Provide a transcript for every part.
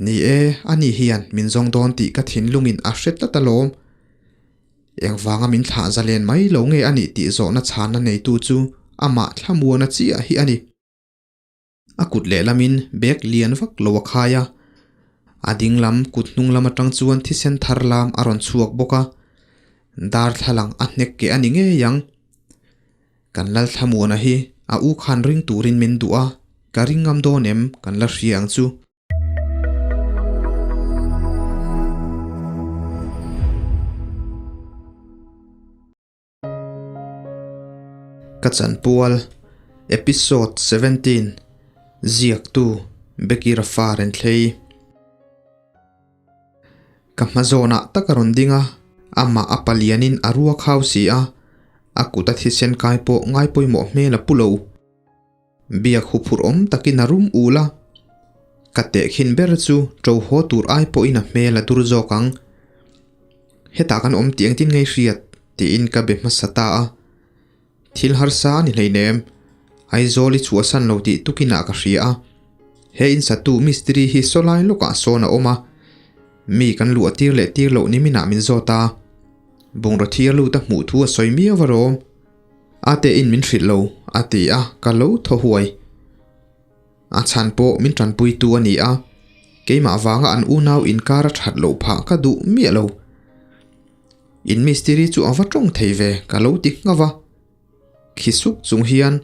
Ni e, ani hian min zawng dawn tih ka thinlungin a hre tlat alawm. Engvanga min thlah zalen mai lo nge a nih tih zawhna chhanna neitu chu amah thlamuana chiah hi a ni. A kut lehlamin bag lian vak lo a khai a, a ding lam kut hnung lam atang chuan thisen thar lam a rawn chhuak bawk a, darthlalang a hnek keh a ni ngei ang. Kan Lalthlamuana hi a u khan ring turin min duh a, ka ring ngam dawn em kan la hria ang chu. Ka chanpual, Episode 17, Ziaktu, Becky Rafa Renthlei. Ka hma zawnah tak a rawn ding a, amah a palianin a ruak hau si a, a kut a thisen kai pawh ngai pawimawh hmel a pu lo. Biak huphurh awm takin a rum ul a, ka tehkhin ber chu ṭo haw tur ai pawhin a hmel a dur zawk ang. Hetah kan awm tih engtin ngei hriat? tiin ka be hmasa ta a. Thil harsa a ni hleinem, Aizawl i chhuahsan lo tih tukinah ka hria a. He insatu mistiri hi sawlai lawkah sawn a awm a, mi kan luah tir leh tir loh niminah min zawt a. Bungraw thir lut a hmuh thu a sawi miau a rawm. A tein min hrilh lo, a ti a, ka lo thaw huai. A chhan pawh min tanpuitu a ni a, keimah vanga an unau inkar a that loh phah ka duh miah lo. In mistiri chu a va tawng thei ve, ka lo ti nghauh a. Khi suk chung hian,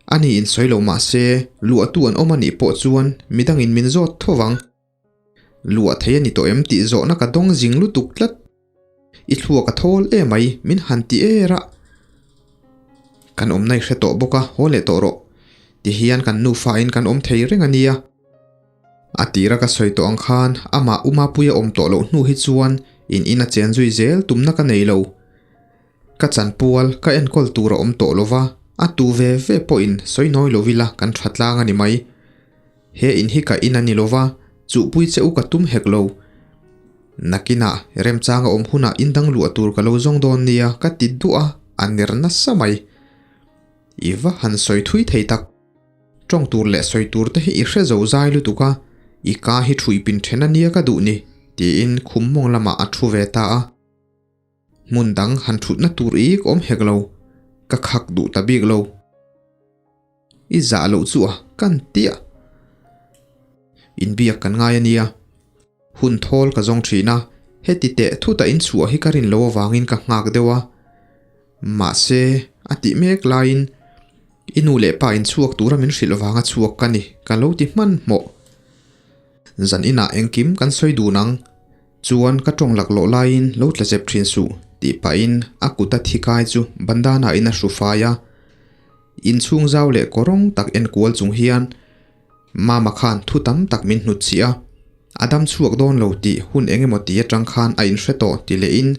Ani insawi lo mah se, luahtu an awm a nih pawh chuan midangin min zawt tho vang. Luah thei a ni tawh em tih zawhna ka dawng zing lutuk tlat. I thluak a thawl emai min han ti er a. Kan awmna i hre tawh bawk a, haw leh tawh rawh. Tihian kan nufa in kan awm thei reng a nia. A tira ka sawi tawh ang khan amah Umapuia awm tawh loh hnu hi chuan in in a chen zui zel tumna ka nei lo. Ka chanpual ka enkawl tur a awm tawh lova, a tu ve ve pawhin sawi nawi lo ila kan tha tlang a ni mai. He in hi ka in a ni lova, chuhpui che u ka tum hek lo. Nakinah remchanga awm hunah in dang luah tur ka lo zawng dawn nia ka ti duah a, a ner nasa mai. I va han sawi thui thei tak. Tawng tur leh sawi tur te hi i hre zo zai lutuk a, i ka hi thui pin then a nia ka duh ni, tiin khum mawng lamah a thu ve ta a. Hmun dang han thutna tur ik awm hek lo, ka khak duh ta bik lo. I zah loh chu a kan tia. Inbiak kan ngai a nia. Hun thawl ka zawng thin a, heti teh thut a inchhuah hi ka rin lo avangin ka nghak deuh a. Mahse, a tih mek laiin i nu leh pa inchhuak tura min hrilh vanga chhuak ka ni, ka lo ti hmanhmawh. Zan inah engkim kan sawi dun ang. Chuan ka tawng laklawh laiin lo tla zep thin suh, tih pahin a kut a thi kai chu bandana in a hru fai a. Inchhung zau leh kawrawng tak en kual chung hian Mama khan thu tam tak min hnut chih a, a dam chhuak dawn lo tih hun eng emaw ti atang khan a inhre tawh ti lehin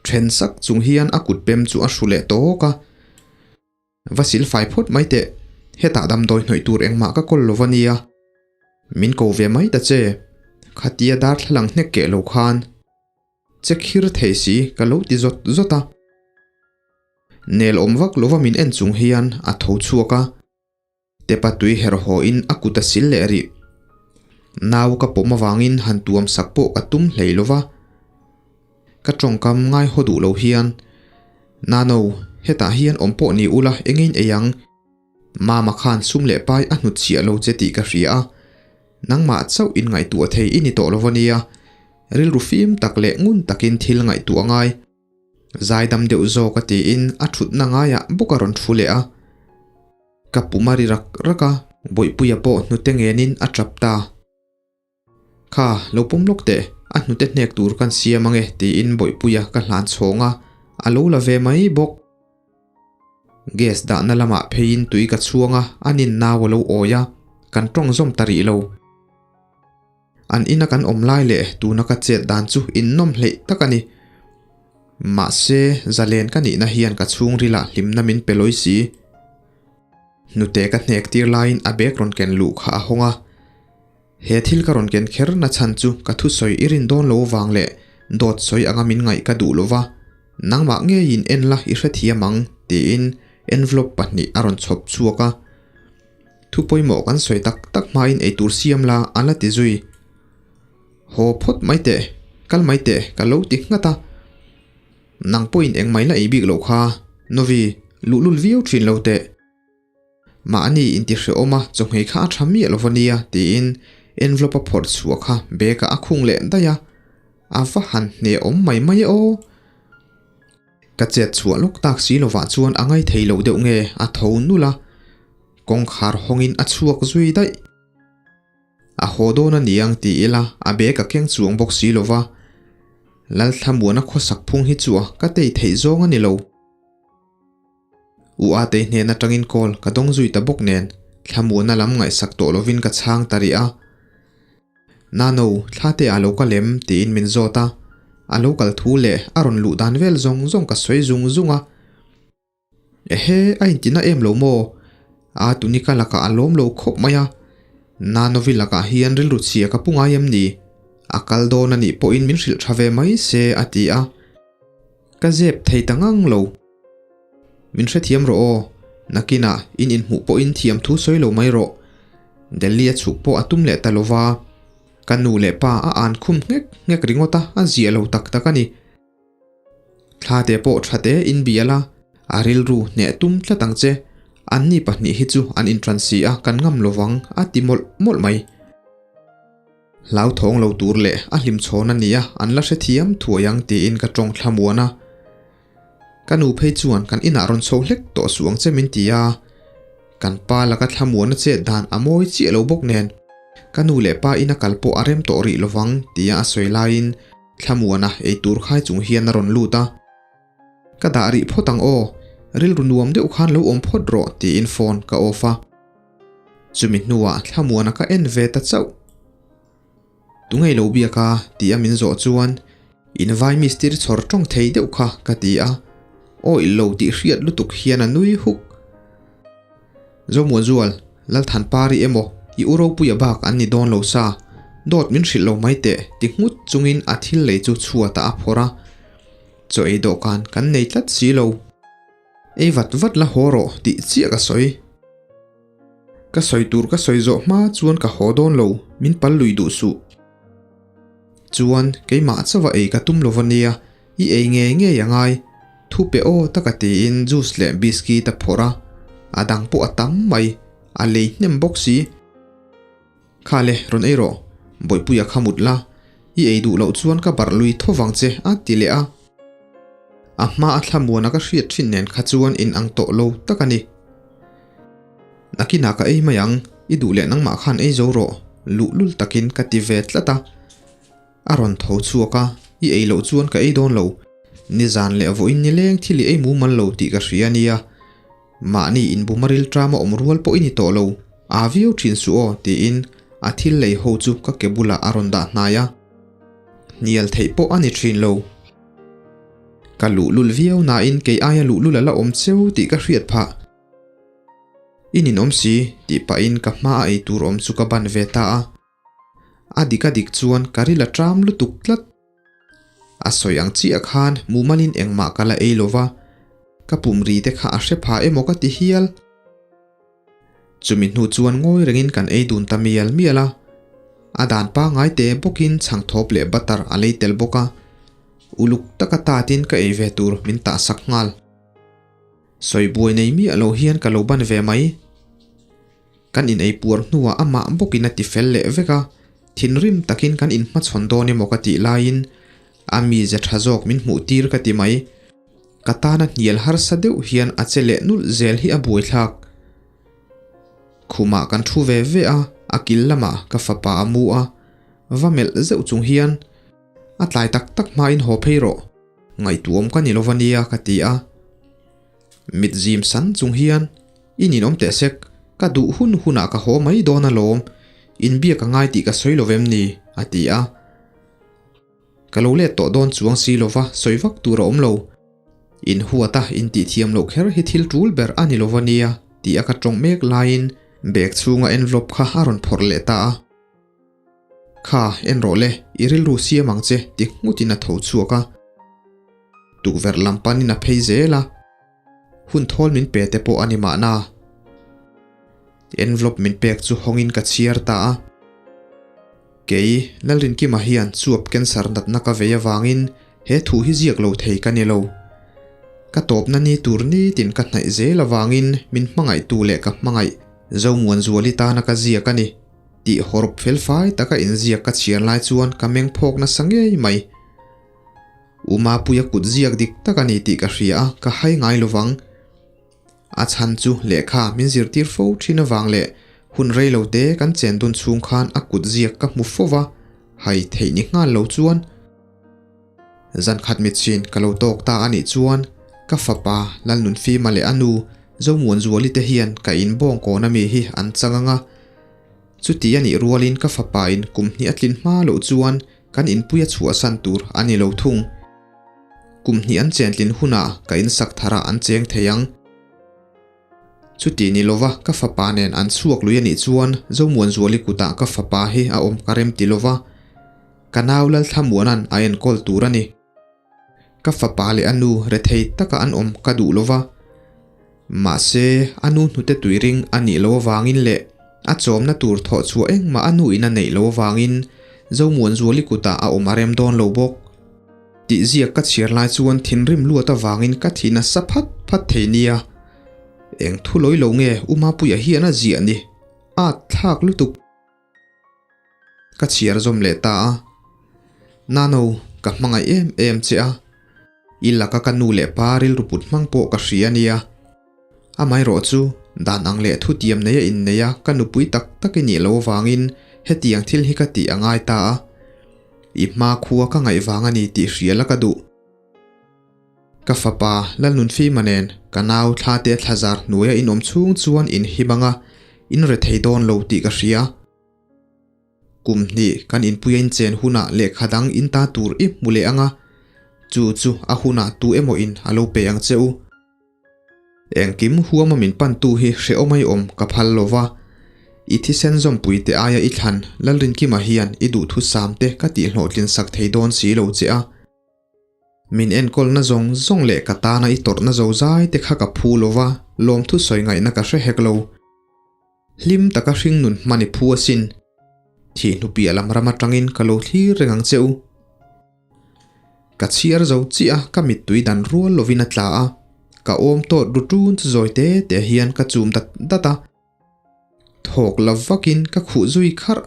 then sak chung hian a kut pem chu a hru leh tawk a. Va silfai phawt mai teh, hetah damdawi hnawih tur engmah ka kawl lo va nia. Min ko ve mai ta che, khatia darthlalang hnek keh lo khan che khir thei si ka lo ti zawt zawt a. Nel awm vak lova min en chung hian a tho chhuak a, Tepa tui herh haw in a kut a sil leh rih. Nau ka pawm avangin han tuam sak pawh ka tum hlei lova, ka tawngkam ngai haw duh lo hian, Nano, hetah hian awm pawh ni ula engin ei ang? Mama khan sum leh pai a hnutchhiah lo che tih ka hria a, nangmah chauh in ngaihtuah thei i ni tawh lo ania, rilru fim tak leh ngun takin thil ngaihtuah a ngai. Zaidam deuh zawk a tiin a thutna ngaiah bawk a rawn thu leh a. Ka pum a ri rak rak a, Bawihpuia pawh hnute ngenin a tap ta. Kha, lo pawm lawk teh, a hnute hnek tur kan siam ange tiin Bawihpuia ka hlan chhawng a, a lo la ve mai bawk. Gas dahna lamah pheiin tui ka chhuang a, a nin nau a lo awi a, kan tawng zawm ta rih lo. An ina kan awm lai leh tuna ka chet dan chu innawm hleih tak a ni. Mahse, zalen ka nihna hian ka chhungrilah hlimna min pe lawi si. Hnute ka hnek tir laiin a bag rawn ken luh kha a hawng a. He thil ka rawn ken kher na chhan chu ka thusawi i rin dawn lo vang leh dawt sawi anga min ngaih ka duh lova, nangmah ngeiin en la i hrethiam ang tiin envelope pahnih a rawn chhawp chhuak a. Thu pawimawh kan sawi tak tak hmain eitur siam la a la ti zui. Haw phawt mai teh, kal mai teh ka lo ti nghat a. Nang pawhin engmah ila ei bik loh kha, Novi, luhlul viau thin lo teh. Mahni intihrehawm a chawhmeh kha a tha miah lo va nia tiin envelope a phawrh chhuah kha bag ah a khung leh daih a, a va han hnehawm mai mai e aw. Ka chet chhuah lawk tak si lovah chuan a ngaithei loh deuh nge a tho nulh a, kawngkhar hawngin a chhuak zui daih. A haw dawn a ni ang ti ila a bag a keng chuang bawk si lova, Lalthlamuana khawsak phung hi chu a ka tei theih zawng a ni lo. U Atei hnen atangin call ka dawng zui ta bawk nen thlamuana lam ngaihsak tawh lovin ka chhang ta rih a. Nano, thla te ah lo ka lem tiin min zawt a, a lo kal thu leh a rawn luh dan vel zawng zawng ka sawi zung zung a. Ehe, a intina em lo maw? A tunika lakah a lawm lo khawp mai a, Nanovi lakah hian rilru chhia ka pu ngai em ni? A kal dawn a nih pawhin min hrilh tha ve mai se a ti a. Ka zep thei ta ngang lo. Min hrethiam rawh aw, nakinah in inhmuh pawhin thiam thu sawi lo mai rawh. Delhi a chhuk pawh a tum leh ta lova, ka nu leh pa a an khum nghek nghek ringawt a, a ziah lo tak tak a ni. Thla te pawh tha te in bial a, a rilru hneh tum tlat ang che, anni pahnih hi chu an intran si a kan ngam lovang a ti mawlh mawlh mai. Hlauthawng lo tur leh a hlimchhawn a nia an la hrethiam thuai ang tiin ka tawng thlamuan a. Ka nu phei chuan kan inah rawn chho hlek tawh suh ang che min ti a. Kan pa laka thlamuan a chet dan a mawi chiah lo bawk nen ka nu leh pa ina kal pawh a rem tawh rih lovang tia a sawi laiin thlamuana ei tur khai chung hian a rawn lut a. Ka dah rih phawt ang aw, rilru nuam deuh khan lo awm phawt rawh tiin phone ka off a. Chumi hnuah thlamuana ka en ve ta chauh. Tungei lo biak a ti a min zawh chuan in vai mistir chhawr tawng thei deuh kha ka ti a, awih lo tih hriat lutuk hian a nui huk. Zomuanzual, Lalthanpari emaw i u Ropuia bak an ni dawn lo sa, dawt min hrilh lo mai teh ti nghut chungin a thil lei chu chhuatah a phawrh a. Chaw ei dawhkan kan nei tlat si lo. Ei vat vat la haw rawh tih chiah ka sawi. Ka sawi tur ka sawi zawh hma chuan ka haw dawn lo, min pal lui duh suh. Chuan keimah chauha ei ka tum lo va nia, i ei ngei ngei a ngai. Thu pe aw taka tiin juice leh biscuit a phawrh a, a dang pawh a tam mai, a lei hnem bawk si. Kha le, rawn ei rawh, Bawihpuia kha mut la, i ei duh loh chuan ka barh lui tho vang che a ti leh a. A hma a thlamuana ka hriat thin nen kha chuan in ang tawh lo tak a ni. Nakinah ka ei mai ang, i duh leh nangmah khan ei zo rawh, luhlul takin ka ti ve tlat a. A rawn tho chhuak a, i ei loh chuan ka ei dawn lo, nizan leh vawiin nileng thil i ei mumal lo tih ka hria a nia. Mahni inbuma rilṭama awm rual pawh i ni tawh lo, aa viau ṭhin suh aw, tiin a thil lei ho chu ka ke bulah a rawn dah hnai a. Hnial theih pawh a ni ṭhin lo. Ka luhlul viau nain kei aia luhlul a la awm cheu tih ka hriat phah. I ninawm si, tih pahin ka hma a ei tur awm chu ka ban ve ta a. A dik a dik chuan ka ril a ṭam lutuk tlat. A sawi ang chiah khan mumalin engmah ka la ei lo va, ka pum ri te kha a hre pha emaw ka ti hial. Chumi hnu chuan ngawi rengin kan ei dun ta mial mial a, a dan pangngai te bawkin chhangthawp leh butter a lei tel bawk a, uluk taka tatin ka ei ve tur min tahsak nghal. Sawi buai nei miah lo hian ka lo ban ve mai. Kan in ei puar hnuah amah bawkin a ti fel leh vek a, thinrim takin kan inhmachhawn dawn emaw ka tih laiin a mize tha zawk min hmuh tir ka ti mai. Ka tana hnial harsa deuh hian a che leh nulh zel hi a buaithlak. Khumah kan thu ve ve a, a kil lamah ka fapa a mu a, va melh zeuh chung hian a tlai tak tak hmain haw phei rawh, ngaihtuahawm ka ni lova nia ka ti a. Mit zim san chung hian I ninawm teh sek, ka duh hun hunah ka haw mai dawn alawm, inbiak a ngai tih ka sawi lo vem ni? a ti a. Ka lo let tawh dawn chuang si lova sawi vak tur a awm lo. In huata intih thiam loh kher hi thil tul ber a ni lo va nia tih a ka tawng mek laiin bag chhunga envelope kha a rawn phawrh leh ta a. Kha, en rawh le, i rilru siam ang che ti nghutin a tho chhuak a. Tukverh lam panin a phei zel a. Hun thawl min pe te pawh a ni mahna. Envelope min pek chu hawngin ka chhiar ta a. Kei, Lalrinkima hian chuap cancer natna ka vei avangin he thu hi ziak lo thei ka ni lo. Ka tawpna ni tur nitin ka hnaih zel avangin min hmangaihtu leh ka hmangaih Zomuanzuali tana ka ziak a ni tih hawrp felfai taka inziak ka chhiar lai chuan ka meng phawk nasa ngei mai. U Mapuia kut ziak dik tak a ni tih ka hria a, ka hai ngai lovang. A chhan chu lehkha min zirtir fo thin avang leh hun rei lo te kan chen dun chhung khan a kut ziak ka hmu fo va, hai theih ni nghal lo chuan zan khat mitchhin ka lo tawk ta a nih chuan ka fapa Lalnunfima leh a nu Zomuanzuali te hian ka inbawng kawn ami hi an chang ang a, chuti a nih rualin ka fapa in kum hnih a tlin hma loh chuan kan inpui a chhuahsan tur a ni lo thung. Kum hnih an chentlin hunah ka insak tharah an cheng thei ang. Chuti ni lova ka fapa nen an chhuak lui a nih chuan Zomuanzuali kutah ka fapa hi a awm ka rem ti lova, ka nau Lalthlamuana'n a enkawl tur a ni. Ka fapa leh a nu rethei taka an awm ka duh lova, mahse a nu hnute tuiring a nih loh avangin leh a chawmna tur thawh chhuah engmah a nu in a neih loh avangin Zomuanzuali kutah a awm a rem dawn lo bawk. Tih ziak ka chhiar lai chuan thinrim luat avangin ka thi nasa phat phat thei nia. Eng thu lawi lo nge U Mapuia hian a ziah ni? At thlak lutuk. Ka chhiar zawm leh ta a. Nano, ka hmangaih em em che a. I laka ka nu leh pa rilru put hmang pawh ka hria a nia. Amaherawh chu, dan ang leh thutiam nei a innei a ka nupui tak tak i nih loh avangin hetiang thil hi ka tih a ngai ta a. I hma khua ka ngaih vang a ni tih hria la ka duh. Ka fapa Lalnunfima nen ka nau thla te thlazar hnuaia inawm chhung chuan in him ang a, in rethei dawn lo tih ka hria. Kum hnih kan inpui a inchen hunah lehkha dang in ta tur i hmu leh ang a, chu chu a hunah tu emaw in a lo pe ang che u. Engkim huama min pantu hi hrehawm ai awm ka phal lo va, i thisen zawmpui te aia i thlan Lalrinkima hian i duhthusam te ka tihhlawhtlin sak thei dawn si lo che a. Min enkawlna zawng zawng leh ka tana i tawrhna zozai te kha ka phu lo va, lawmthu sawi ngaihna ka hre hek lo. Hlim taka hringnun hman i phu asin. Thih hnupiah lam ram atangin ka lo thlir reng ang che u. Ka chhiar zo chiah a, ka mittui dan rual lovin a tla a, ka awm tawt ru tun chu zawi te te hian ka chum dat dat a. Thawk la vakin ka khuh zui kharh.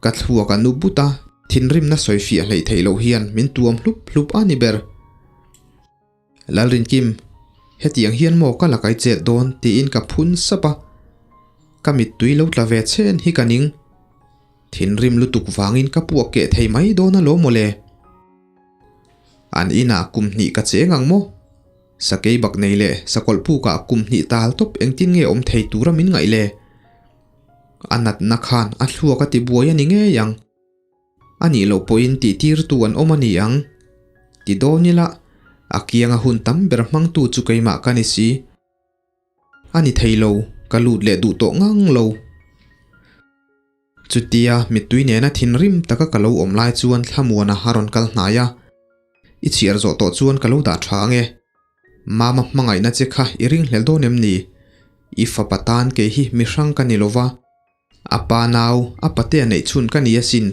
Ka thluak a nu but a, thinrimna sawi fiah hleih theih loh hian min tuam hlup hlup a ni ber. Lalrinkim, hetiang hian maw ka la kai chet dawn tiin ka phun sap a. Ka mittui lo tla ve chen hi ka ning. Thinrim lutuk vangin ka puak keh thei mai dawn alawm mawle. An inah kum hnih ka cheng ang maw? Sakei bak nei leh sakawlh pukah kum hnih tal tawp engtin nge awm thei tura min ngaih le? A natna khan a thluak a ti buai a ni ngei ang. A nih loh pawhin tihtirtu an awm a ni ang. Ti dawn ila, a kianga hun tam ber hmangtu chu keimah ka ni si. A ni thei lo, ka lut leh duh tawh ngang lo. Chutia mittui nena thinrim taka ka lo awm lai chuan Thlamuana a rawn kal hnai a, I chhiar zawh tawh chuan ka lo dah tha ange. Mama hmangaihna che kha i ringhlel dawn em ni? I fapa tan kei hi mihrang ka ni lova, a pa nau, a patea neih chhun ka ni asin.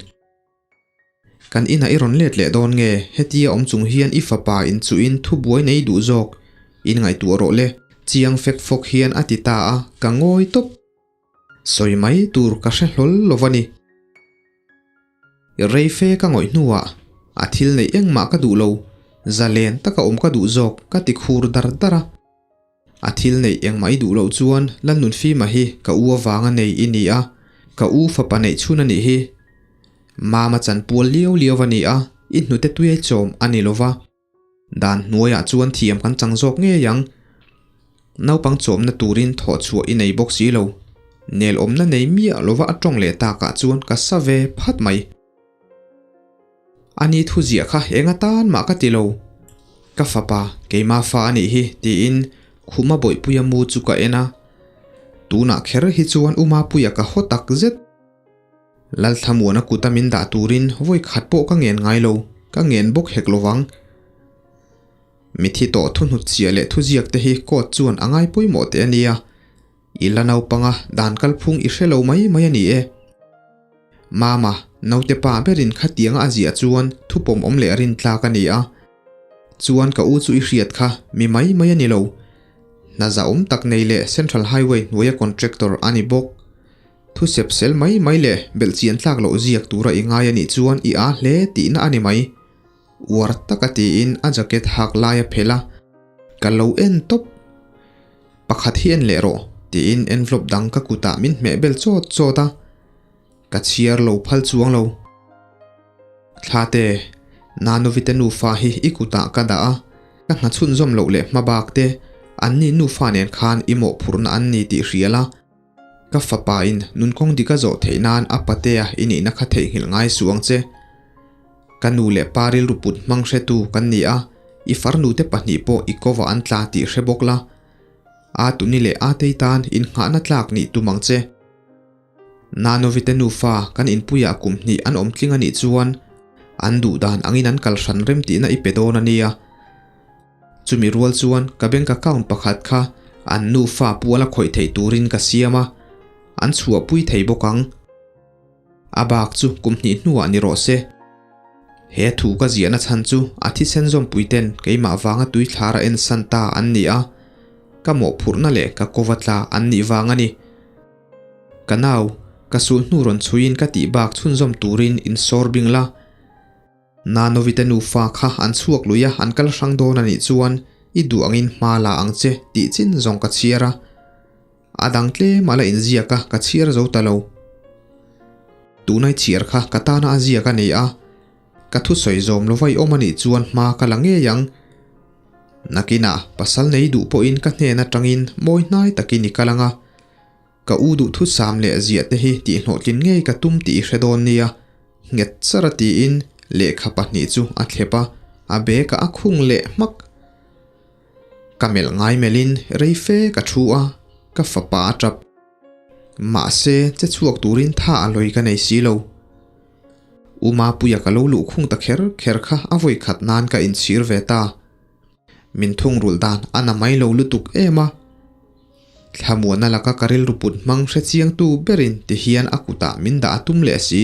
Kan inah i rawn let leh dawn nge? Hetia awm chung hian i fapa in chuhin thubuai nei duh zawk in ngaihtuah rawh le. Chiang fek fawk hian a ti ta a, ka ngawi tawp. Sawi mai tur ka hre hlawl lo va ni. Rei fe ka ngawih hnuah a thil neih engmah ka duh lo, zalen taka awm ka duh zawk ka ti khur dar dar a. A thil neih engmah i duh loh chuan Lalnunfima hi ka u avanga nei i ni a, ka u fapa neih chhun a nih hi. Mama chanpual liau liau a ni a, i hnute tuiai chawm a ni lova. Dan hnuaiah chuan thiam kan chang zawk ngei ang. Naupang chawmna turin thawh chhuah i nei bawk si lo. Nel awmna nei miah lova a tawng leh takah chuan ka sa ve phat mai. A ni thu ziah kha eng atan mah ka ti lo. Ka fapa, keima fa a nih hi, tiin Khuma Bawihpuia mu chu ka en a. Tunah kher hi chuan U Mapuia ka haw tak zet. Lalthlamuana kuta min dah turin vawi khat pawh ka ngen ngai lo, ka ngen bawk hek lovang. Mithi tawh thuhnut chiah leh thuziak te hi court chuan a ngai pawimawh teh a nia. I la naupanga dan kalphung i hre lo mai mai a ni e. Mama, naute pa berin khatianga a ziah chuan thupawm awm leh rin tlak a ni a. Chuan ka u chu i hriat kha mi mai mai a ni lo. Hna zahawm tak nei leh Central Highway hnuaia contractor a ni bawk. Thu sep sel mai mai leh belhchian tlak loh ziak tura i ngai a nih chuan i aa hle tihna a ni mai. Uar taka tiin a jacket hak lai a phelh a, Ka lo en tawp. Pakhat hi en leh rawh tiin envelope dang ka kutah min hmeh bel chawt chawt a, ka chhiar lo phal chuang lo. Thlate, Nanovite nufa hi i kutah ka dah a, ka hna chhunzawm loh leh hma bak te, anni nufa nen khan i mawhphurhna an ni tih hria la. Ka fapa in nun kawng dik a zawh theih nan a patea i nihna kha theihnghilh ngai suh ang che. Ka nu leh pa rilru put hmang hretu kan ni a, i farnute pahnih pawh i kovah an tla tih hre bawk la. A tuni leh a tei tan innghahna tlak nih tum ang che. Nanovite nufa kan inpuiah kum hnih an awm tling a nih chuan an duh dan angin an kal hran rem tihna i pe dawn a nia. Chumi rual chuan ka bank account pakhat kha an nufa puala khawih theih turin ka siam a, an chhuahpui thei bawk ang. A bak chu kum hnih hnuah ni rawh se. He thu ka ziahna chhan chu a thisen zawmpui ten keimah vanga tui thlar a ensan ta an ni a, ka mawhphurhna leh ka kova tla an nih vang a ni. Ka nau, ka sulhnu rawn chhuiin ka tih bak chhunzawm turin insawr bing la. Nanovite nufa kha an chhuak lui a, an kal hrang dawn a nih chuan i duh angin hma la ang che tih chin zawng ka chhiar a. A dang tlem a la inziak a, ka chhiar zo ta lo. Tunai chhiar kha ka tana a ziak a ni a, ka thusawi zawm lova i awm a nih chuan hma ka la ngei ang. Nakinah pasal nei duh pawhin ka hnen atangin mawi hnai takin i kal ang a. Ka u duhthusam leh ziah te hi tihhlawhtlin ngei ka tum tih i hre dawn nia, nghet char a tiin lehkha pahnih chu a thlep a, a bag ah a khung leh hmak. Ka melh ngai melhin rei fe ka thu a, ka fapa a tap. Mahse, che chhuak turin tha a lawi ka nei si lo. U Mapuia ka lo luh khung ta kher kher kha a vawi khat nan ka inchhir ve ta. Min thungrulh dan a na mai lo lutuk em a. Thlamuana laka ka rilru put hmang hre chiangtu berin ti hian a kutah min dah a tum leh si.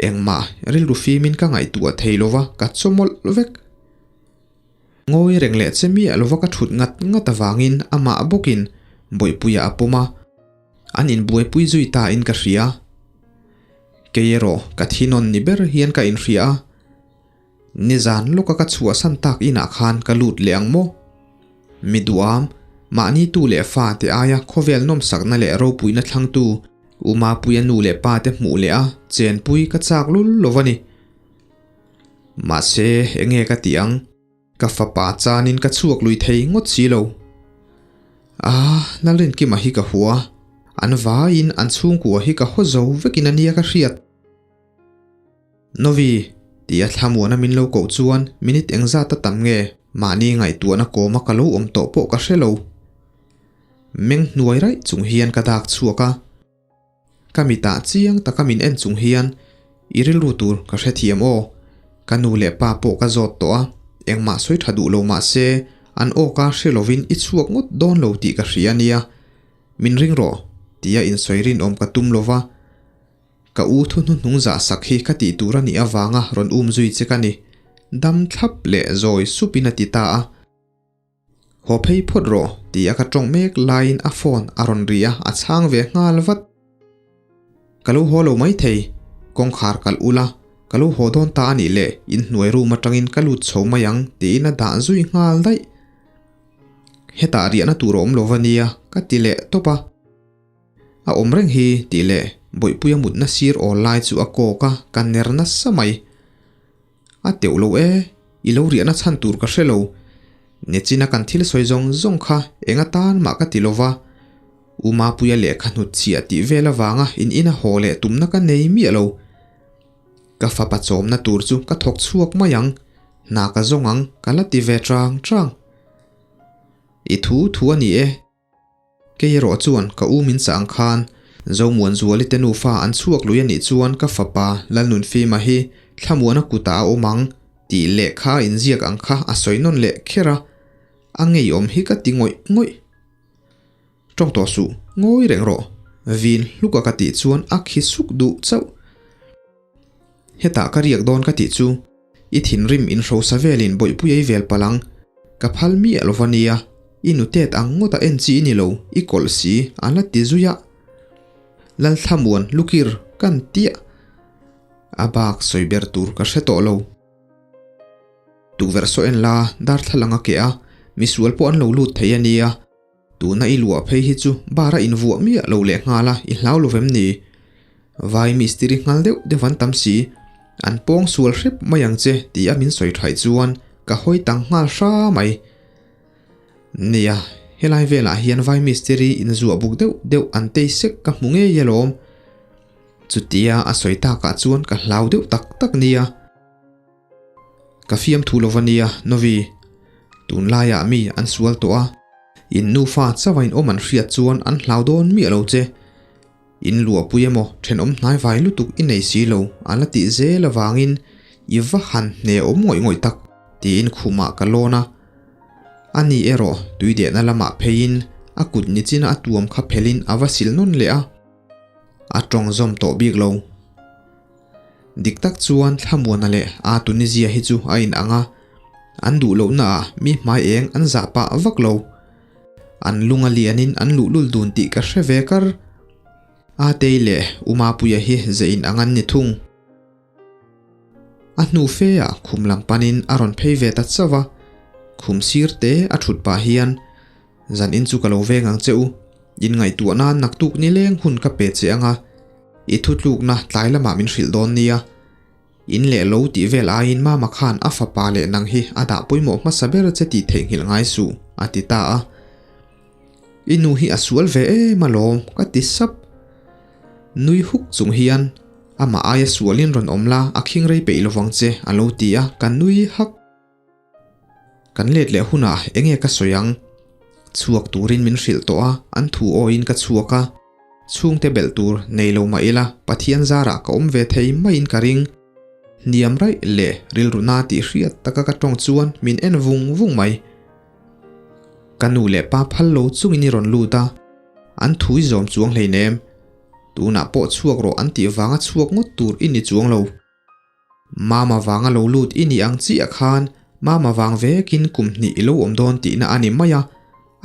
Engmah rilru fimin ka ngaihtuah thei lova ka chawmawlh vek. Ngawi reng leh che miah lova ka thut ngat ngat avangin amah bawkin Bawihpuia a pawm a, an inbuaipui zui ta in ka hria. Kei erawh ka thinawn ni ber hian ka inhria a. Nizan lawka ka chhuahsan tak inah khan ka lut leh ang maw? Mi duham, mahni tu leh fa te aia khawvel nawmsakna leh ropuina thlangtu U Mapuia nu leh pa te hmuh leh a chenpui ka chak lul lo a ni. Mahse, enge ka tih ang? Ka fapa chanin ka chhuak lui thei ngawt si lo. Ah, Lalrinkima hi ka hua. An vaiin an chhungkua hi ka haw zo vekin a nia ka hriat. Novi, tia thlamuana min lo koh chuan minute engzat a tam nge mahni ngaihtuahna kawma ka lo awm tawh pawh ka hre lo. Meng hnuai raih chung hian ka dak chhuak a. Ka mitah chiang taka min en chung hian i rilru tur ka hrethiam aw. Ka nu leh pa pawh ka zawt tawh a, engmah sawi tha duh lo mah se an awka hre lovin i chhuak ngawt dawn lo tih ka hria a nia. Min ring rawh, tia insawi rinawm ka tum lova. Ka u thu hnuhnung zah sak hi ka tih tur a nih avanga rawn um zui che ka ni. Dam thlap leh zawi supin a ti ta a. Haw phei phawt rawh ti a ka tawng mek laiin a phone a rawn ri a, a chhang ve nghal vat. Ka lo haw lo mai thei, kawngkhar kalh ula, ka lo haw dawn ta a nih leh inhnuai room atangin ka lut chho mai ang tiin a dah zui nghal daih. Hetah riahna tur a awm lo va nia ka ti leh tawp a. A awm reng hi tih leh Bawihpuia mutna sir awl lai chu a kawk a, ka ner nasa mai. A teuh lo e, i lo riahna chhan tur ka hre lo. Nechina kan thil sawi zawng zawng kha eng atan mah ka ti lo va. U Mapuia lehkha hnut chhiah tih vel avanga in ina haw leh tumna ka nei miah lo. Ka fapa chawmna tur chu ka thawk chhuak mai ang, hna ka zawng ang ka la ti ve chang chang. I thu thu a ni e. Kei erawh chuan ka u min chah ang khan Zomuanzuali te nufa an chhuak lui a nih chuan ka fapa Lalnunfima hi Thlamuana kutah a awm ang tih lehkha a inziak ang kha a sawi nawn leh kher a, a ngeiawm hi ka ti ngawih ngawih. Tawng tawh suh, ngawi reng rawh. Vin hluk a ka tih chuan a khi suk duh chauh. Hetah ka riak dawn ka tih chu i thinrim in hrosa velin bawihpui ei vel palh ang. Ka phal miah lo va nia, i nutet ang ngawt a en chi i ni lo, i kawlh si a la ti zui a. Lalthlamuan lukir kan tiah. A bak sawi ber tur ka hre tawh lo. Tukverh saw en la darthlalang a keh a, misual pawh an lo lut thei a nia. Tuna i luah phei hi chu bar a invuah miah lo leh nghal a, i hlau lo vem ni? Vai mistiri nghal deuh deuh an tam si, an pawng sual hrep mai ang che ti a min sawi thaih chuan ka hawi tang nghal hra mai. Nia, helai velah hian vai mistiri inzuah buk deuh deuh an tei sek ka hmu ngei alawm. Chutia a sawi takah chuan ka hlau deuh tak tak nia. Ka fiamthu lo va nia, Novi. Tunlaiah mi an sual tawh a, in nufa chauha in awm an hriat chuan an hlau dawn miah lo che. In luahpui emaw thenawm hnaivai lutuk i nei si lo a la tih zel avangin i va han hne awm ngawih ngawih tak tiin khumah ka lawn a. Ani erawh tuidehna lamah pheiin a kut nichina a tuam kha phelin a va sil nawn leh a. A tawng zawm tawh bik lo. Dik tak chuan Thlamuana leh a Tunisia hi chu a in ang a, an duh lohna ah mi hmai eng an zah pah vak lo. An lung a lian in an luhlul dun tih ka hre ve kar. Atei leh Umapuia hi ze in ang an ni thung. A hnu fe ah khum lam pan in a rawn phei ve ta chauh a, khum sir te a thut pah hian Zan in chu ka lo veng ang che u, in ngaihtuah nan naktuk nileng hun ka pe che anga, i thutlukna tlai lamah min hrilh dawn nia. In leh lo tih vel aiin Mama khan a fapa leh nang hi a dah pawimawh hmasa ber che tih theihnghilh ngai suh, a ti ta a. I nu hi a sual ve em alawm, ka ti sap. Nui huk chung hian, Amah aia sualin rawn awm la, a khing rei peih lovang che, a lo ti a, ka nui hak. Kan let leh hunah enge ka sawi ang? Chhuak turin min hrilh tawh a, an thu awiin ka chhuak a. Chhungte belh tur nei lo mah ila Pathian zarah ka awm ve thei maiin ka ring. Hniam raih leh rilru na tih hriat taka ka tawng chuan min en vung vung mai. Ka nu leh pa phal lo chungin i rawn lut a, an thu i zawm chuang hleinem. Tunah pawh chhuak rawh an tih vanga chhuak ngawt tur i ni chuang lo. Mama vanga lo lut i nih ang chiah khan Mama vang vekin kum hnih i lo awm dawn tihna a ni mai a,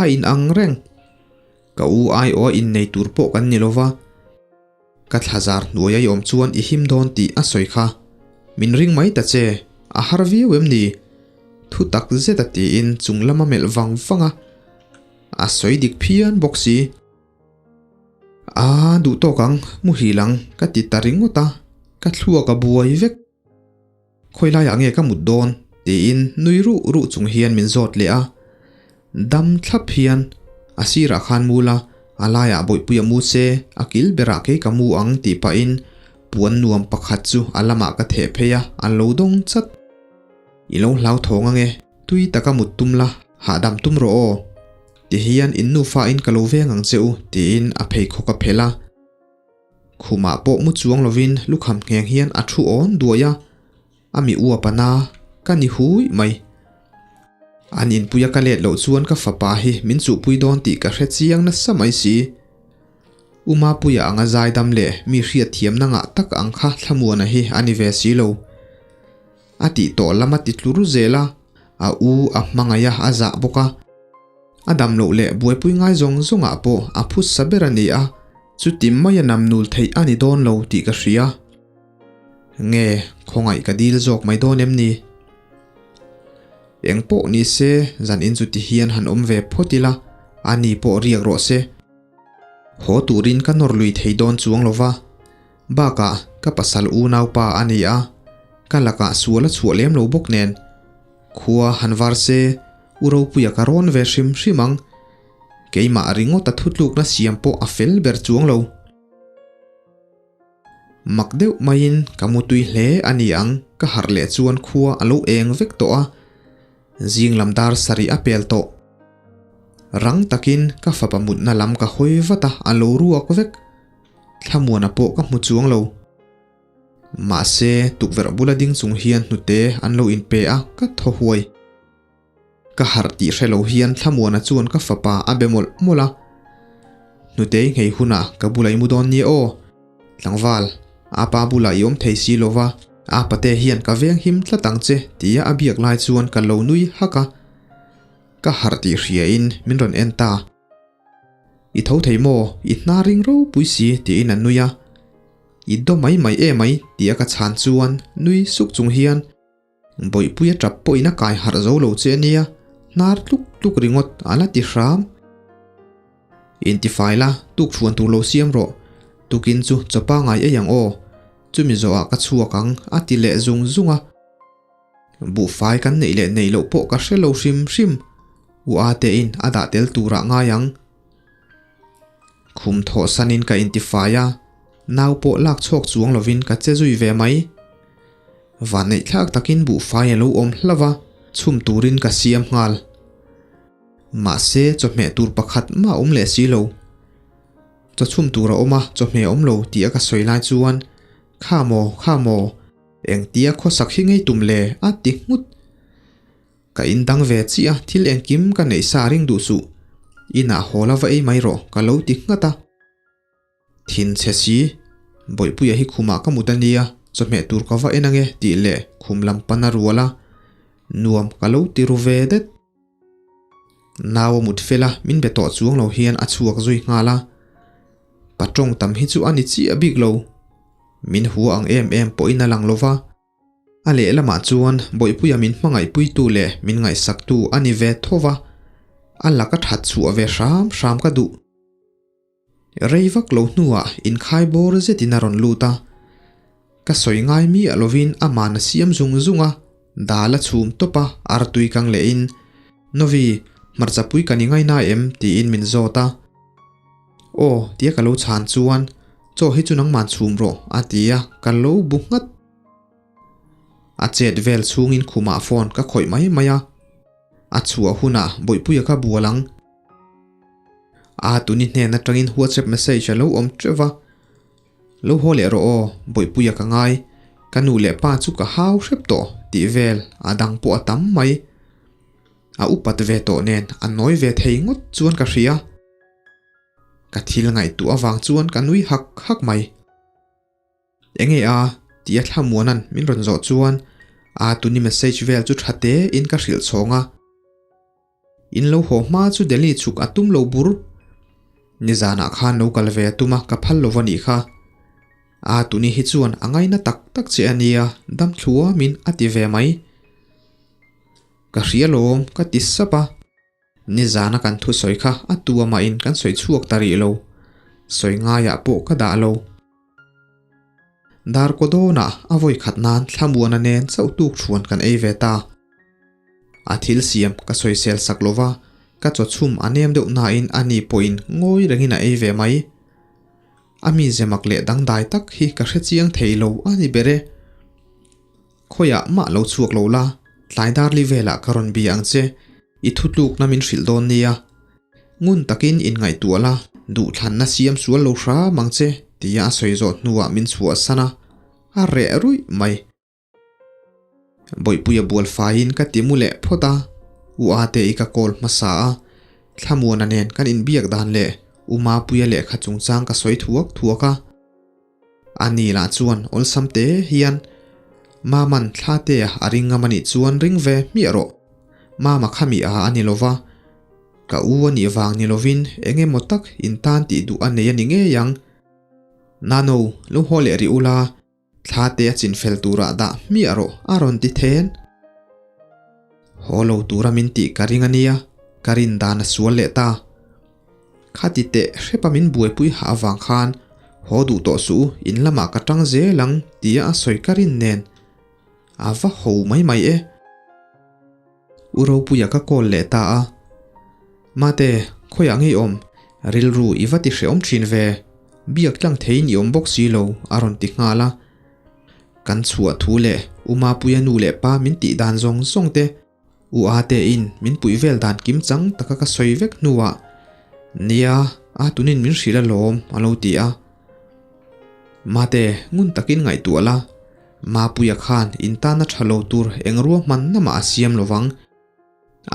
a inang reng. Ka u aiawha innei tur pawh kan ni lova, ka thlazar hnuaia i awm chuan i him dawn tih a sawi kha. Min ring mai ta che, a har viau em ni? Thu tak zet a tiin chung lama melh vang vang a, a sawi dik phian bawk si. A duh tawk ang, muhil ang ka ti ta ringawt a, ka thluak a buai vek. Khawi laiah nge ka mut dawn? tiin nui ruh ruh chung hian min zawt leh a. Dam thlap hian a sirah khan mu la, a laiah bawihpui a mu se, a kil berah kei ka mu ang tih pahin puan nuam pakhat chu a lamah ka theh phei a, a lo dawng chat. I lo hlauthawng ange, tui taka mut tum la, hahdam tum rawh aw. Ti hian in nufa in ka lo veng ang che u tiin a pheikhawk a phelh a. Khumah pawh mu chuang lovin lukham ngheng hian a thu awn duai a, a mi uap a na ka ni hui mai. An inpuia ka let loh chuan ka fapa hi min chuhpui dawn tih ka hre chiang nasa mai si. U Mapuia anga zaidam leh mi hriatthiamna ngah tak ang kha Thlamuana hi a ni ve si lo. A tih tawh lam a ti tlur zel a, a u a hmangaih a, a zah bawk a. A dam loh leh buaipui ngai zawng zawngah pawh a phusa ber a ni a, chuti maia nam nul theih a ni dawn lo tih ka hria. Nge, khawngaih ka dil zawk mai dawn em ni? Eng pawh ni se, zan in chuti hian han awm ve phawt ila, a ni pawh riak rawh se. Haw turin ka nawr lui thei dawn chuang lo va, bakah ka pasal unaupa a ni a, ka lakah sual a chhuah lem lo bawk nen. Khua han var se, u Ropuia ka rawn ve hrim hrim ang. Keimah ringawt a thutlukna siam pawh a fel ber chuang lo. Mak deuh maiin ka mutui hle a ni ang, ka harh leh chuan khua a lo eng vek tawh a, zing lam dar sarih a pel tawh. Rang takin ka fapa mutna lam ka hawi vat a, a lo ruak vek. Thlamuana pawh ka hmu chuang lo. Mahse, tukverh bula ding chung hian hnute an lo inpe a, ka thaw huai. Ka harh tih hre lo hian Thlamuana chuan ka fapa a be mawlh mawlh a. Hnutei nghei hunah ka bula i mu dawn nia aw. Tlangval, a pa bulah i awm thei si lo va, a pate hian ka veng him tlat ang che tia a biak lai chuan ka lo nui hak a. Ka harh tih hriain min rawn en ta. I tho thei maw? I hna ring ropui si tiin a nui a. I daw mai mai e mai tia ka chhan chuan nui suk chung hian Bawihpui a tap pawhin a kai harh zo lo che ania, hnar tluk tluk ringawt a la ti hram. Intifai la, tuk chhuan tur lo siam rawh. Tukin chu chawpa ngai ei ang aw. Chumi zawhah ka chhuak ang a ti leh zung zung a. Buhfai kan neih leh neih loh pawh ka hre lo hrim hrim. U Atein a dah tel turah ngai ang. Khum thawh sanin ka intifai a, nau pawh lak chhawk chuang lovin ka che zui ve mai. Vanneih thlak takin buhfai a lo awm hlauh a, chhum turin ka siam nghal. Mahse, chawhmeh tur pakhat mah a awm leh si lo. Chaw chhum tur a awm a, chawhmeh a awm lo tih a ka sawi lai chuan, Kha maw, kha maw, engtia khawsak hi ngei tum le? a ti nghut. Ka in dang ve chiah a, thil engkim ka neih sa ring duh suh. Inah haw la va ei mai rawh, ka lo ti nghat a. Thin chhe si, Bawihpuia hi khumah ka mut a nia, chawhmeh tur ka va en ange tih leh khum lam pan a rual a, nuam ka lo ti ru ve det. Nau a mut fel a, min be tawh chuang lo hian a chhuak zui nghal a. Pa tawng tam hi chu a ni chiah bik lo. Min hua ang em em pawhin a lang lo va. A lehlamah chuan Bawihpuia min hmangaihpuitu leh min ngaihsaktu a ni ve tho va, a laka that chhuah ve hram hram ka duh. Rei vak lo hnuah inkhai bawr zetin a rawn lut a, ka sawi ngai miah lovin aman a siam zung zung a, dal a chhum tawp a, artui kang lehin, Novi, hmarchapui kan i ngaina em? tiin min zawt a. Aw, tia ka lo chhan chuan, Chaw hi chu nangman chhum rawh, a ti a, ka lo bu nghat. A chet vel chhungin khumah phone ka khawih mai mai a, a chhuah hunah Bawihpuia ka bual ang. A tuni hnen atangin WhatsApp message a lo awm teuh va, Lo haw leh rawh aw, Bawihpuia ka ngai, ka nu leh pa chu ka hau hrep tawh tih vel a dang pawh a tam mai. A upat ve tawh nen a nawi ve thei ngawt chuan ka hria. Ka thil ngaihtuah avang chuan ka nui hak hak mai. Enge a? Tih a thlamuana'n min rawn zawh chuan a tuni message vel chu tha te in ka hrilh chhawng a. In lo haw hma chu Delhi chhuk a tum lo bur. Nizanah khan lo kal ve a tum a ka phal lo va nih kha. A tuni hi chuan a ngaina tak tak che a nia dam thluamin a ti ve mai. Ka hria lawm ka ti sap a. Nizana kan thusawi kha a tu amahin kan sawi chhuak ta rih lo. Sawi ngaiah pawh ka dah lo. Darkaw dawnah a vawi khat nan thlamuana nen chauh tuk thuan kan ei ve ta. A thil siam ka sawisel sak lo va, ka chaw chhum a nem deuh nain a ni pawhin ngawi rengin a ei ve mai. A mi zemak leh dangdai tak hi ka hre chiang thei lo a ni ber e. Khawiah mah lo chhuak lo la, tlai darli velah ka rawn bia ang che, i thutlukna min hrilh dawn nia. Ngun takin inngaihtuah la, duhthlanna siam sual lo hram ang che, tia a sawi zawh hnuah min chhuahsan a, a reh ruih mai. Bawihpuia bual faiin ka ti mu leh phawt a, U Ate-i ka call hmasa a, Thlamuana nen kan inbiak dan leh U Mapuia lehkha chungchang ka sawi thuak thuak a. A ni lah chuan awlsam te hian Maman thla te a ring ngam a nih chuan ring ve hmiah rawh. Mama kha mi a a ni lova, ka u a nih vang ni lovin eng emaw tak in tan tih duh a nei a ni ngei ang. Nano, lo haw leh rih ula, thla te a chin fel turah dah hmiah rawh a rawn ti then. Haw lo tura min tih ka ring a nia, ka rin dan a sual leh ta. Khati teh hrepa min buaipui hah avang khan haw duh tawh suh u, in lamah ka tang zel ang tia a sawi ka rin nen a va ho mai mai e. U Ropuia ka call leh ta a, Mate, khawiah ngei awm, rilru i va ti hrehawm thin ve, biak tlang theiin i awm bawk si lo a rawn ti nghal a. Kan chhuah thu leh U Mapuia nu leh pa min tih dan zawng zawng te, U Ate in min puih vel dan kim chang taka ka sawi vek hnuah, Nia, a tunin min hrilh alawm a lo ti a. Mate, ngun takin ngaihtuah la, Mapuia khan in tana tha lo tur eng ruahmanna mah a siam lovang.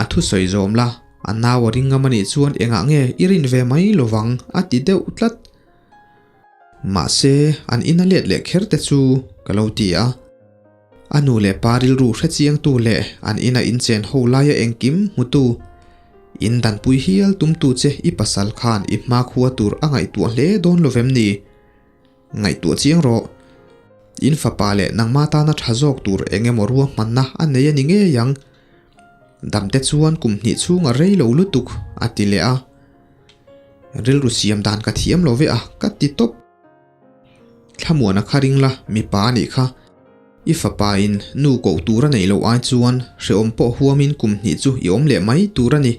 A thusawi zawm la, A nau a ring ngam a nih chuan engah nge i rin ve mai lovang a ti deuh tlat. Mahse, an ina let leh kher te chu ka lo ti a. A nu leh pa rilru hrechiangtu leh an ina inchen ho laia engkim hmutu, in danpui hial tumtu che i pasal khan i hmakhua tur a ngaihtuah hle dawn lovem ni? Ngaihtuah chiang rawh. In fapa leh nangma tana tha zawk tur eng emaw ruahmanna a nei a ni ngei ang. Damte chuan kum hnih chhung a rei lo lutuk, a ti leh a. Rilru siam dan ka thiam lo ve a, ka ti tawp. Thlamuana kha ring la, mipa a nih kha. I fapa in nu koh tur a neih loh ai chuan hrehawm pawh huamin kum hnih chu i awm leh mai tur a ni.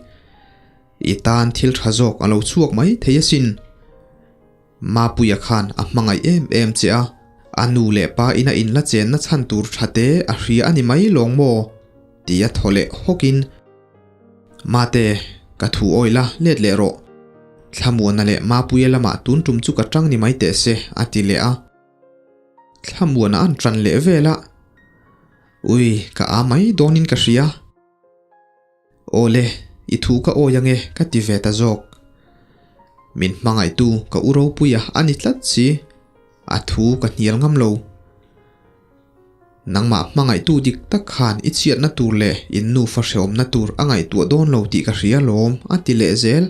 I tan thil tha zawk a lo chhuak mai thei asin. Mapuia khan a hmangaih em em che a, a nu leh pa ina inla chenna chhan tur tha te a hria a ni mai lawng maw? tia thaw leh hawkin, Mate, ka thu awih la, let leh rawh. Thlamuana leh Mapuia lamah tun tum chu ka tang ni mai teh se, a ti leh a. Thlamuana an tan leh vel a, Ui, ka a mai dawnin ka hria. Awle, i thu ka awi ange ka ti ve ta zawk. Min hmangaihtu ka u ropuia a ni tlat si, a thu ka hnial ngam lo. Nangmah hmangaihtu dik tak khan i chhiatna tur leh in nufa hrehawmna tur a ngaihtuah dawn lo tih ka hria lawm a ti leh zel.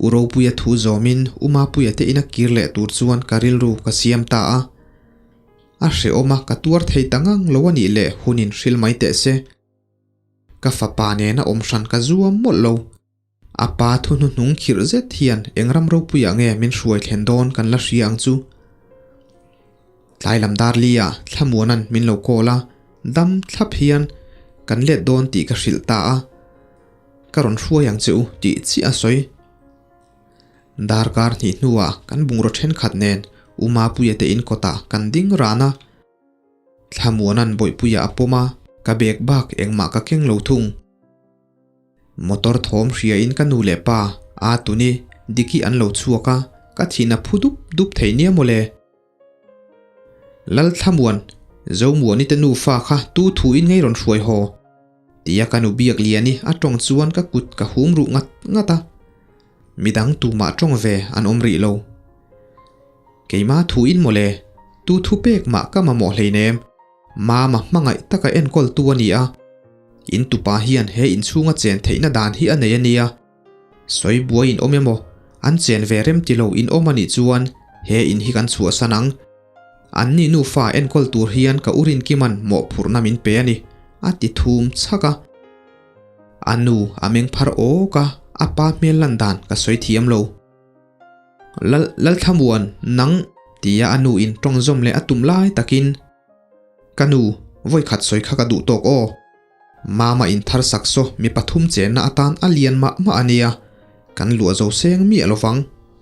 U Ropuia thu zawmin U Mapuia te ina kir leh tur chuan ka rilru ka siam ta a. A hrehawm a, ka tuar thei ta ngang lo a nih leh hunin hril mai teh se. Ka fapa nena awm hran ka zuam mawlh lo. A pa thu hnuhnung khirh zet hian eng ram ropuiah nge min hruai thlen dawn kan la hria ang chu. Tlai lam dar lia Thlamuana'n min lo call a, dam thlap hian kan let dawn tih ka hrilh ta a. Ka rawn hruai ang che u tih chiah a sawi. Darkar hnih hnuah kan bungraw thenkhat nen U Mapuia te in kawtah kan ding ran a. Thlamuana'n Bawihpuia a pawm a, ka bag bak engmah ka keng lo thung. Motor thawm hriain ka nu leh pa, a tuni, Diki an lo chhuak a, ka thin a phu dup dup thei nia mawle. Lal Thlamuan, Zomuani te nufa kha tu thu in ngei rawn hruai haw? Tia ka nu biak liani a tawng chuan ka kut ka hum ruh ngat ngat a. Midang tumah tawng ve an awm rih lo. Keima thu in mawle, tu thu pek mah ka mamawh hleinem. Mama hmangaih taka enkawl tu a ni a. In tupa hian he inchhunga chen theihna dan hi a nei a nia. Sawi buai in awm emaw, an chen ve rem ti lo in awm a nih chuan he in hi kan chhuahsan ang. An ni nufa enkawl tur hian ka u Rinkima'n mawhphurhna min pe a ni, a ti thum chhak a. A nu a meng phar awk a, a pa hmel lan dan ka sawi thiam lo. Lal Lalthlamuan, nang, tia a nu in tawng zawm leh a tum lai takin, Ka nu, vawikhat sawi kha ka duh tawk aw. Mama in thar sak saw mi pathum chenna atan a lian mah mah a nia, kan luah zo seng miah lovang.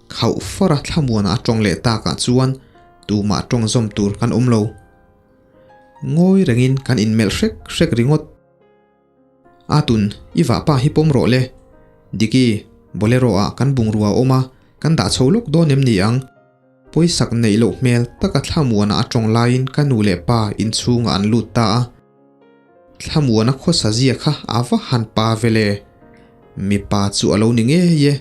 Khauh fara thlamuana a tawng leh takah chuan tumah tawng zawm tur kan awm lo. Ngawi rengin kan inmelh hrek hrek ringawt. A tun, i vahpa hi pawm rawh le. Diki, Bolero ah kan bungrua a awm a, kan dah chho lawk dawn em ni ang? Pawisak neih loh hmel taka thlamuana a tawng laiin ka nu leh pa inchhungah an lut ta a. Thlamuana khawsa zia kha a va han pa ve le. Mipa chu a lo ni ngei e.